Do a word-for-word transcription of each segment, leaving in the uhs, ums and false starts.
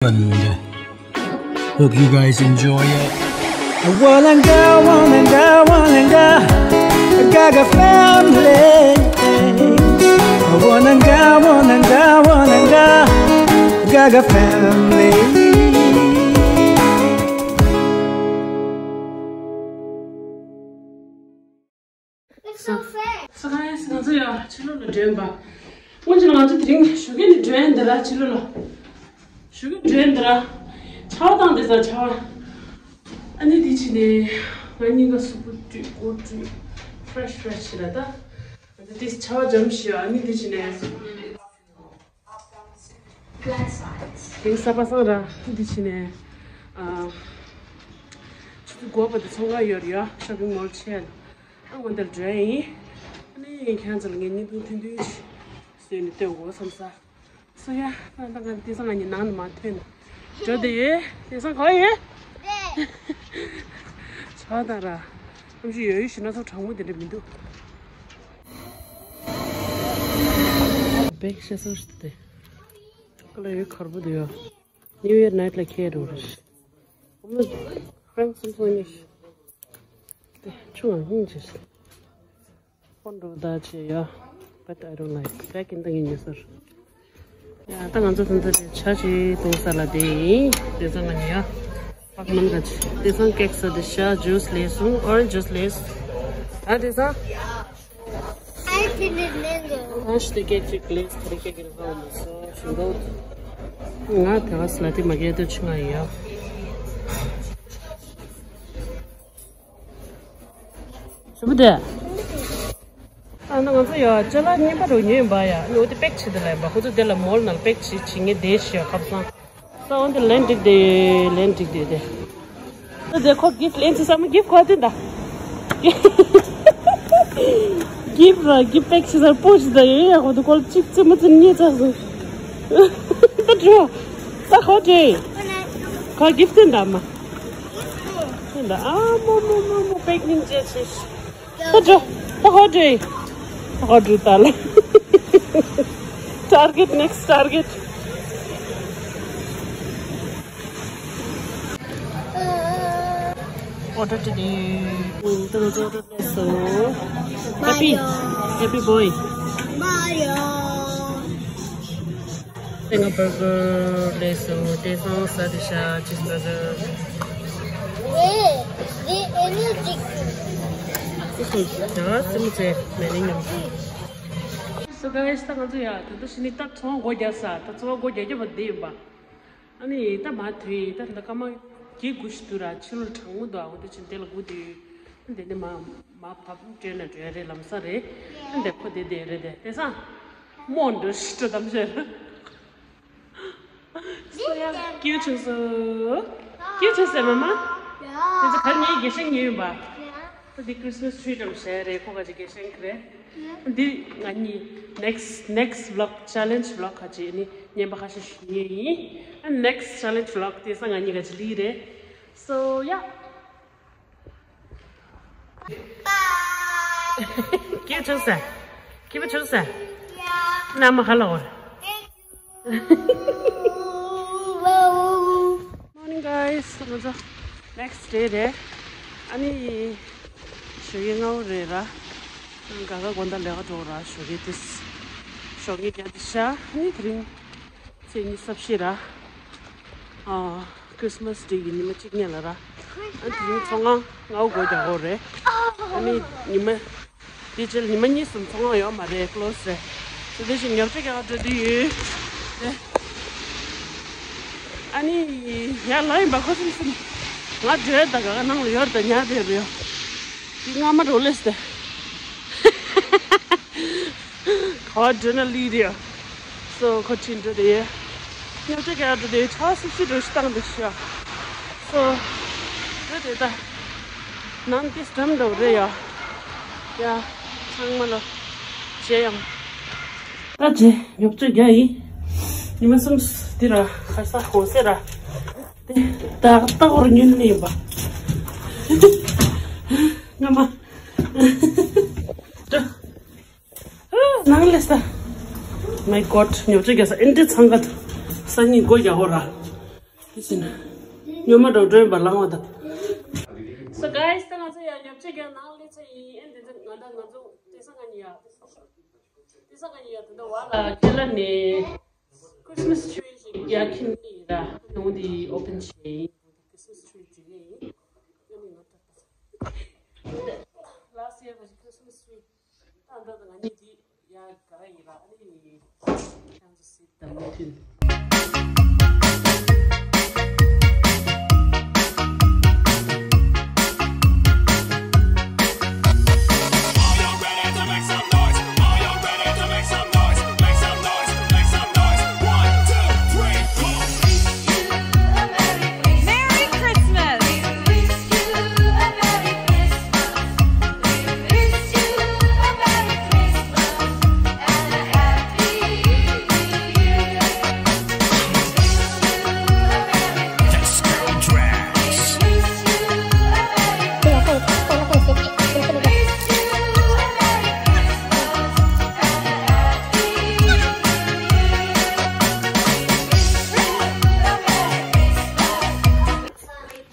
And hope you guys enjoy it. Walanga, walanga, walanga, Gaga family. Walanga, walanga, walanga, Gaga family. It's so fair. So guys, ང་ཚོ་ཡ་ཕྱི་ལོགས་ལ་འགྲོ་ཡིན་པ། སྔོན་ཆད་ང་ཚོ་དེ་རིང་ཞོགས་ཀས་ནས་འགྲོ་ཡིན་འདི་ར་ཕྱི་ལོགས་ལ། ཞོགས་ཀས་འགྲོ་ཡིན་འདི་ར། ཆར་པ་བཏང་བསྡད་ས་ཆར་པ། ཨ་ནི་དེ་ཕྱིན་ནས་ང་གཉིས་ཀ་གཟུགས་པོ་བཀྲུས་མགོ་བཀྲུས། ཕེ་རེ་ཤི་ཕེ་རེ་ཤི་བྱས་ད། ང་ཚོ་དེ་ཆར་པ་འཇམ་ཞིག་ཨ་ནི་དེ་ཕྱིན་ནས། དེང་གཟའ་པ་སངས་ར་འདི་ཕྱིན་ནས། ཨ། ཆུ་ཚོད་དགུ་པ་དེ་ཚོང་ཁང་ཡོད་རེད་ཡ། ཤོ་པིང་མོལ་ཆེ་ལ། ཨ་ངོ་འདིར་འགྲོ་ཡ་ཡིན། ཨ་ནི་ཁྱེད་ཚོ་ལ་ངས་བརྙན་ཐུང་ཐུང་ཐུང་ཞིག་བཟོས་ནས་སྟོན་དགོས་བསམ་ས། སོ་ཡ། ད་ད་ང་དེང་སང་ང་གཉིས་ནང་ནས་མ་ཐོན་ནས་འགྲོ་བསྡད་ཡོད། དེང་སང་ག་པར་ཡོད། ཆ་ད་ར། ཨམ་ཆི་ཡོད་ཡོད་ཞིག་སྣ་ཚོགས་གྲང་མོ་དེ་འདྲ་མི་འདུག་བེག་ཤ་སོ་ཞིག་དེ། ཀ་ལ་ཡོད་ཁར་བུ་དེ་ཡོད། New Year night ལ་ཁྱེད་རུ་རེད། ཨ་མ་ཧྥ་རན་སི་སོང་ནས། དེ་ཆུང་ང་སྙིང་རྗེ། ཧོན་འགྲོ་ད་ཆེ་ཡ། But I don't like back in the ཉེ་སར། ཡ་ད་ང་ཚོ་ཚན་ཚ་དེ་ཆ་ཞིག་གཏོང་ས་ལ་དེ་ཡིན། དེ་ཚང་ང་ཉེ་ཡ། ཕག་མན་ག་ཆེ། དེ་ཚང་ཀེག་ས་དེ་ཤ་ཇུས་ལས་སོང་། orange juice ལས། ད་དེ་ཚང་། I didn't mango. ཨ་ཤི་དེ་ཀེག་ཅིག་ལེགས་ཁ་རི་ཀེག་གི་རང་མ་སོ་ཞིང་འདུག་ང་དེ་ག་སི་ལ་དེ་མ་གས་དུ་ཆི་ང་ཡོད། ཞུ་བུ་དེ། ཨ་ན་ང་ཚོ་ཡོད་ཅ་ལག་རྙིང་པ་རུ་ཉོས་ཡིན་པ་ཡ། ཨ་ནི་འོ་དེ་པེག་བྱེད་དེ་ལ་ཡིན་པ། ཁོ་ཚོ་དེ་ལ་མོལ་ནང་པེག་བྱེད་བྱེད་ངེས་བསྡད་ཤི་ཡོད་ཁབ་སང་། ས་འོན་ཏེ་ལན་འགྲིག་དེ་ལན་འགྲིག་དེ་དེ། ད་དེ་ཁོ་གིབ་ལེན་ཚེ་ས་མ་གིབ་ཁོ་དེ་འདྲ། གིབ་ར་གིབ་པེག་ཞིག་སར་པོ་ཞིག་ད་ཡོད་ཡ། ཁོ་དེ་ཁོ་ལ་གཅིག་ཙི་མ་ཙི་ཉེ་ཚག་སོང་། ད་འགྲོ། ད་ཁོ་འདྲེ། ཁོ་གིབ་དེ་འདྲ་མ། དེ་འདྲ་ཨ་མོ་མོ་མོ་མོ་པེག་ནིང་ཅེ་ཆེ། ད་འགྲོ། ད་ཧོ་འདྲེ། ད་ཧོ་འདྲེ་ད་ལ། Target, next target. Order today. ད་ང་ཚོ་order ལས་སོ། Happy. Happy boy. Mario. དེ་ང་བར་གར་ལས་སོ། དེ་སང་ས་དེ་ཤ་ཅིག་བར་གར། ཨེ། དེ་ཨེ་ནི་ཅིག་དེ་སོང་ད་སེམས་ཚེ་མེ་ནི་ཉམས། So guys, ད་ང་ཚོ་ཡ་ད་ལྟ་ཕྱི་ནས་ད་ཚོང་སྒོ་རྒྱག་ས། ད་ཚོང་སྒོ་རྒྱག་རྒྱག་པ་འདི་ཡིན་པ། ཨ་ནི་ད་མ་དུས་ད་ད་སྐར་མ་བརྒྱད་དགུ་ཞིག་འདུག་ར། ཕྱི་ལོགས་གྲང་མོ་འདུག་ཨ་ཁོ་དེ་ཕྱིན་དེ་ལ་སྒུག་དུས། འདི་ནི་མ་མ་བབ་བྲོས་ན་བྲོས་རེད་ལམ་སང་རེད། འདི་ཁོ་དེ་དེ་རེད་དེ་དེང་སང་། མོ་འདྲ་ཞིག་འགྲོ་དམ་ཤེས། སོ་ཡ་ཀྱུ་ཆུང་སོ། ཀྱུ་ཆུང་སེ་མ་མ། དེ་ཚོ་གར་ངའི་དགེ་སྲིང་ཉོས་ཡིན་པ། ད་འདི་Christmas tree འདྲ་བྱས་རེད། ཁོ་ག་ཅིག་དགེ་སྲིང་གི་རེད། འདི་ང་གཉིས་next next vlog challenge vlog ཁ་ཅིག་ནི་རྔན་པ་ཁ་ཤས་ཤིག་ཉོས་ཡིན། And next challenge vlog དེ་སང་ང་གཉིས་ག་ཅིག་ལི་རེད། So yeah. ཀྱེ་ཆུང་ས། ཀྱེ་པ་ཆུང་ས། ན་མ་ཧ་ལ་འོར། Morning guys. ང་ཚོ་next day རེད། ཨ་ནི་ཞོགས་ཀས་སྔ་པོ་རེད་ར། ག་ག་དགོང་དག་ལས་ཀ་འགྲོ་ར་ཞོགས་ཀས་དེ། ཞོགས་ཀས་བརྒྱ་དེ་ཤ་ཨ་ནི་དེ་རིང་། ཚེས་ཉི་ཤུ་རྩ་བཞི་ར། ཨ། Christmas day གི་ཉི་མ་གཅིག་སྔོན་ལ་ར། ཨ་དེ་རིང་ཚོང་ཁང་སྔ་པོ་སྒོ་རྒྱག་དགོས་རེད། ཨ་ནི་ཉི་མ། དེ་རྗེས་ཉི་མ་གཉིས་གསུམ་ཚོང་ཁང་ཡོད་མ་རེད། close རེད། དེ་དེ་བཞིན་ཉོ་ཆ་རྒྱག་འགྲོ་དུས་ཡོད། ཨ་ནི་ཡར་ལངས་ཡིན་པ་ཁོ་སེམས་སེམས། ང་འགྲོ་ད་ག་ག་ནང་ལ་ཡོད་ད་ཉལ་བསྡད་རེད་ཡོད། དེ་སྔ་མ་རོ་ལེས་ཏེ། ག་བ་འགྲོ་ན་ལི་རེད། སོ་ཁོ་ཁྲིན་འགྲོ་དེ། ཉོ་ཆ་ག་འགྲོ་དེ་ཆ་སི་སི་འགྲོ་ཤི་བཏང་དེ་ཤི་ཡ། སོ་འགྲོ་དེ་ད། ནང་དེ་སྒྲམ་འགྲོ་རེད་ཡ། ཡ། ཚང་མ་ལ་བྱེད་ཡང་། ད་རྗེས་ཉོ་ཆ་རྒྱག་ཡིན། ཉི་མ་གསུམ་དེ་ར་ཁ་ས་ཧོ་སེ་ར། དེ་ཏག་ཏག་བར་ཉུལ་ནས་ཡིན་པ། སྔ་མ། ནང་ལས་ས། My God, ཉོ་ཆ་རྒྱག་ས་ཨེ་འདྲ་ཚང་ག་ས་གཉིས་སྒོ་རྒྱག་ཧོ་ར། ཟིན། ཉོ་མ་འགྲོ་འགྲོ་ཡིན་པ་ལང་བ་དང་། So guys, ད་ང་ཚོ་ཡ་ཉོ་ཆ་རྒྱག་ནང་སླེབས་ཚར་ཡིན། ཨེ་འདི་ཚོ་ང་དང་ང་ཚོ་དེ་ས་ང་གཉིས་ཡ། དེ་ས་ང་གཉིས་ཡ་དེ་འདྲ་བ་ལ་ཁྱེད་ལ་ནས་Christmas tree ཞིག་ཡ་ཁྱིམ་ནས་ཡིན་ར་ནང་དེ་open བྱས་ཡིན། Christmas tree ཅིག་ཡིན། ཨ་ནི་ང་ད་last year བ་Christmas tree ད་འདི་ང་གཉིས་དེ། ཡ་ག་ར་ཡིན་ར་ཨ་ནི་ཁྱང་ཚོ་སྲིད་དམ་མི་མཐུན། Merry Christmas!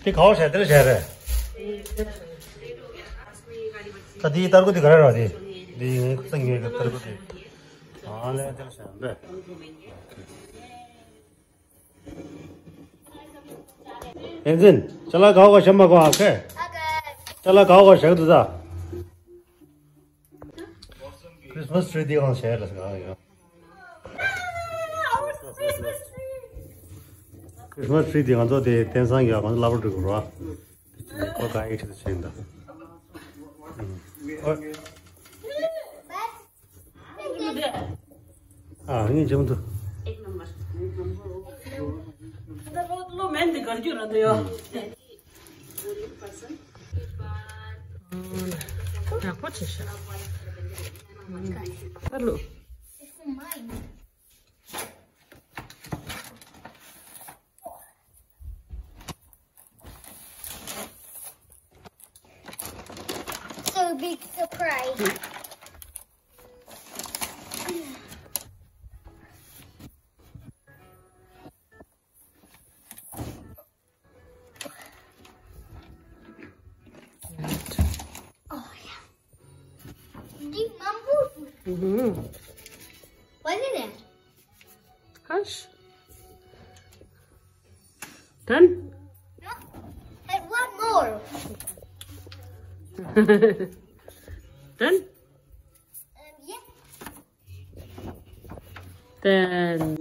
དེ་ག་བ་བྱས་དེ་ལ་བྱས་རེད། ད་དེའི་ཏར་ཀོ་དེ་ག་རེ་རེད་དེ། དེ་ངའི་ཁུ་ཚ་ངའི་ཏར་ཀོ་དེ། ཨ་ལས་དེ་ལ་བྱས་རེད། ཡན་ཅིན། ཅ་ལག་ག་བ་ག་བཞག་མ་གོ་ཨ་ཁེ། ཅ་ལག་ག་བ་ག་བཞག་འདུག་ད། Christmas tree དེ་གང་བྱས་ལ་ཟེར་ག་ཡོད། Christmas tree དེ་ང་ཚོ་དེ་དེང་སང་གི་ང་ཚོ་ལབ་ར་འགྲོ་གི་རོ། ཁོ་ག་ཨེ་ཁྲི་དུ་ཆེན་ད། ཨ་ངས་ཇེ་མང་དུ། ད་ལོ་ལོ་མེན་དེ་གར་རྒྱུ་ར་འདི་ཡོད། ཡག་པོ་བྱས་ཤག་ད་ལོ། So big surprise. Oh, yeah. Big bamboo. Mm-hmm. What is it? Hush. Done? No. And one more. Done? Um, yeah. Then.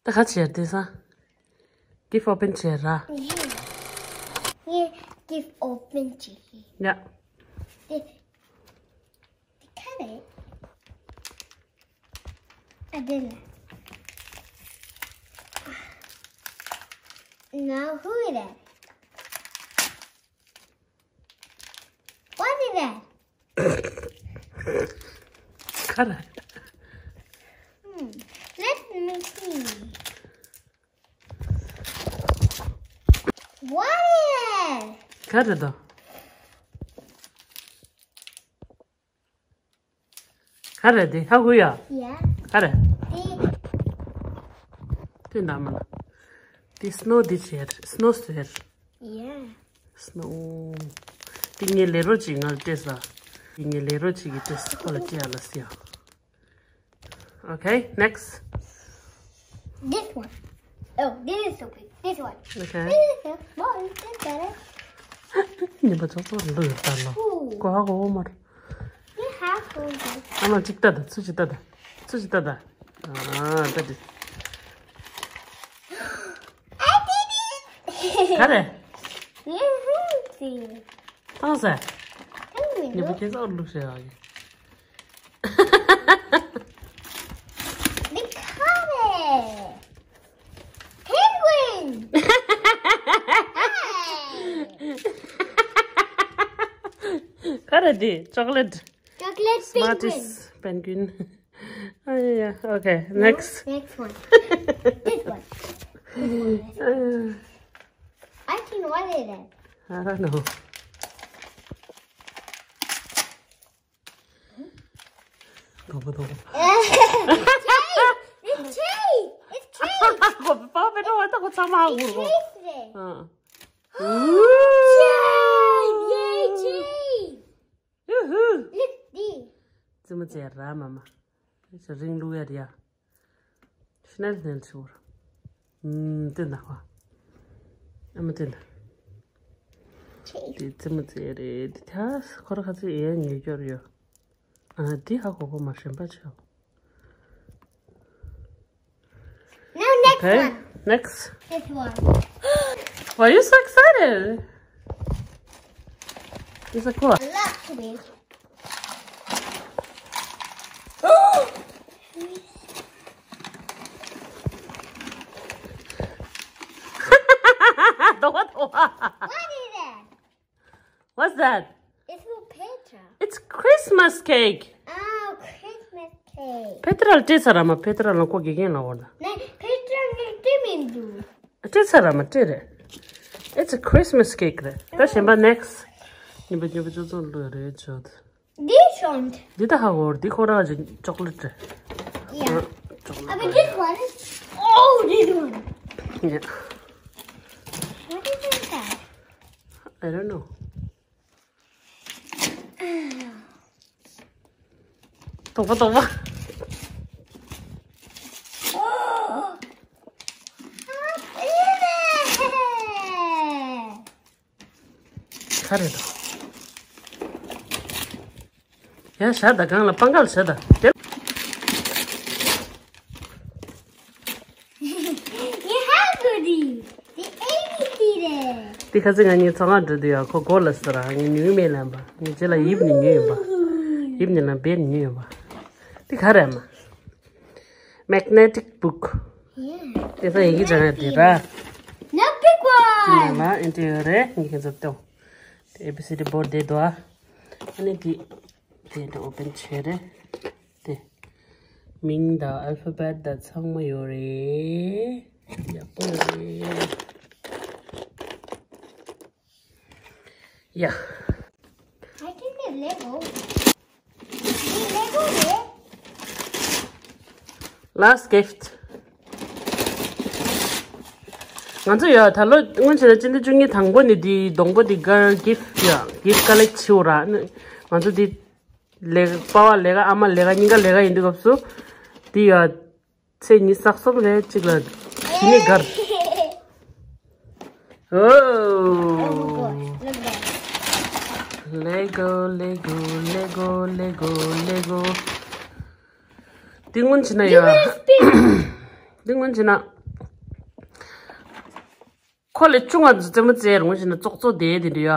ད་ག་བྱེད་དེ་ས། Gift open བྱེད་ར། ངས་gift open བྱེད་ཀྱི། ཡ། དེ། དེ་ག་རེད། ཨ་དེ་ལ། Now who is that? What is that? ག་རེད། Hmm. Let me see. What is that? ག་རེད་དོ། ག་རེད་དེ་ཧ་གོ་ཡ། Yeah. ག་རེད། དེ། དེ་འདྲ་མ་ལ། དེ་སྣོ་དེ་བྱེད། སྣོ་ཟེར། Yeah. སྣོ། དེ་ངའི་ལས་རོགས་ཅིག་ང་ལ་སྤྲད་ས། དེ་ངའི་ལས་རོགས་ཅིག་གིས་སྤྲད་ས། ཁོ་ལ་སྤྲད་ཡ་ལ་ཟེར་ཡ། Okay, next. This one. Oh, this is so big. This one. Okay. This is so small. It's better. ཉིན་པ་ཙོག་ཙོག་ལོས་ད་ལོ། གོ་ཧ་གོ་བོ་མར། ཨ་མ་གཅིག་ལྟ་ད། ཚུ་གཅིག་ལྟ་ད། ཚུ་གཅིག་ལྟ་ད། ཨ་ད་དེ། ག་རེ། བཏང་ས། ཉིན་པ་ཁྱེད་ཚོ་ལུག་ཤེས་ཨ་ཡི། འདི་ག་རེ། Penguin! ག་རེ་འདི། Chocolate. Chocolate penguin. Smarties penguin. Oh, yeah, yeah. Okay, next. Next one. This one. Uh, I think what is it? I don't know. It's cheese! It's cheese! It's cheese! ཁོ་པ་པ་པེ་ཏོ་ད་ཁོ་ཚང་མ་ཧ་གོ། It's cheese today. ཨ། Yay, cheese! ཡུ་ཧུ། Look this. ཙི་མ་ཙེ་ར་མ་མ། རིང་ལུགས་ཡ་རེད་ཡ། སྣེལ་སྣེལ་ཆུར། ཨུམ། དེ་ན་བ། ཨ་མ་དེ་ན། དེ་ཙི་མ་ཙེ་རེད། དེ་ཐ་ཁོ་ར་ཁ་ཚི་ཡན་ཉེ་སྐྱོར་ཡོད། ཨ་དེ་ཧ་གོ་གོ་མ་ཧྲན་པ་ཆོ། Now next one. Next. This one. Why are you so excited? It's a cool. Luckily. What is that? What's that? It's for Petra. It's Christmas cake. Oh, Christmas cake. Petra ལ་སྤྲད་ཚར་ར་མ། Petra ལ་ཁོ་དགེ་རྒན་ལ་འོར་ད། ནས་Petra ནས་སྤྲད་མི་འདུག་སྤྲད་ཚར་ར་མ་སྤྲད་རེད། It's a Christmas cake རེད། ད་གཞན་པ་next. ཉིན་པ་ཉིན་པ་ཅོ་ཅོ་ལོས་རེད་ཆོད། This one. འདི་ད་ཧ་གོ་འདི་ཁོ་ར་ཅིག་chocolate རེད། Yeah. Chocolate. I mean, this one. Oh, this one. Yeah. What is that? I don't know. དོག་པ་དོག་པ། Oh. ག་རེ་དང་། ཡ་བཞག་ད། གང་ལ་སྤང་ཁ་ལ་བཞག་ད། དེ། ཡ་ཧ་གོ་དི། དེ་ཨེ་ནི་དེ་རེད། དེ་ཁ་སང་ང་གཉིས་ཚོང་ཁང་འགྲོ་དུས་ཡ་ཁོ་སྒོ་ལ་ཟེར་ར། ངས་ཉོས་མེད་ལབ་པ། ངས་རྗེས་ལ་ཡིབ་ནས་ཉོས་ཡོད་པ། ཡིབ་ནས་ལ་བེད་ནས་ཉོས་ཡོད་པ། དེ་ག་རེད་མ། Magnetic book. Yeah. དེ་ཚོ་ཡི་གེ་སྦྱང་ཡ་དེ་ར། No big one. དེ་ནང་ལ་ཨེ་འདྲ་ཡོད་རེད། ངས་ཁྱེད་ཚོར་སྟོན། དེ་A B C D board དེ་འདུག་ཨ། ཨ་ནི་དེ་དེ་འདྲ་open བྱས་རེད། དེ་མིང་དང་alphabet དང་ཚང་མ་ཡོད་རེད། ཡག་པོ་ཡོད་རེད། ཡ། I think they Lego. They Lego རེད། Last gift. ང་ཚོ་ཡ་ད་ལོ་སྔོན་ཆད་ལ་སྤྱི་ཟླ་བཅུ་གཉིས་དང་པོ་ནས་འདི་སྡོང་པོ་འདི་གར་gift ཡ་gift collect བྱེད་འོ་ར། ང་ཚོ་འདི་ལས་པ་བ་ལས་ཀ་ཨ་མ་ལས་ཀ་གཉིས་ཀ་ལས་ཀ་ཡིན་དུས་སྐབས་སུ་འདི་ཡ། ཚེས་ཉི་ཤུ་རྩ་གསུམ་རེད་གཅིག་ལ་གཞི་ནས་གར། Oh my God, look at that. Lego, Lego, Lego, Lego, Lego. འདི་སྔོན་ཆད་ན་ཡ། འདི་སྔོན་ཆད་ན། ཁོ་ལས་ཆུང་བ་ཙེ་མོ་ཙེ་རུང་ཞིག་ན་ཙོག་ཙོག་དེ་དེ་འདྲ་ཡ།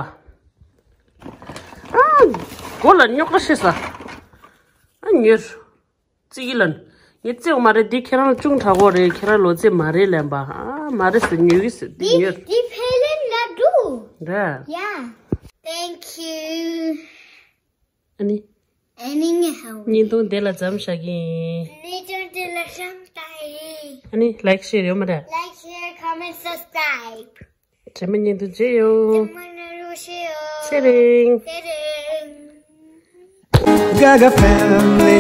ཨ། མགོ་ལ་རྙོག་དྲ་ཤེས་ས། ཨ་ཉོས། ཙི་གི་ལན། ངས་ཙེ་བ་མ་རེད། འདི་ཁྱེད་རང་ལ་ཅུང་དྲག་གོ་རེད། ཁྱེད་རང་ལོ་ཙེ་མ་རེད་ལན་པ། ཨ་མ་རེད་ཟེར་ཉོས་གི་ཟེར་འདི་ཉོས། འདི་ཕེ་ལེན་ལ་འགྲོ། རེད། Yeah. Thank you. ཨ་ནི། ཨ་ནི་ངས་ཧ་གོ། བརྙན་ཐུང་དེ་ལ་མཚམས་བཞག་གི་ཡིན། བརྙན་ཐུང་དེ་ལ་མཚམས་བཞག་གི་ཡིན། ཨ་ནི་like share ཡོད་མ་རེད། Like, share, comment, subscribe. རྗེས་མ་བརྙན་ཐུང་མཇལ་ཡོང་། རྗེས་མ་ནས་རོགས་ཤེས་ཡོང་། ཚེ་རིང་། ཚེ་རིང་། Gaga family.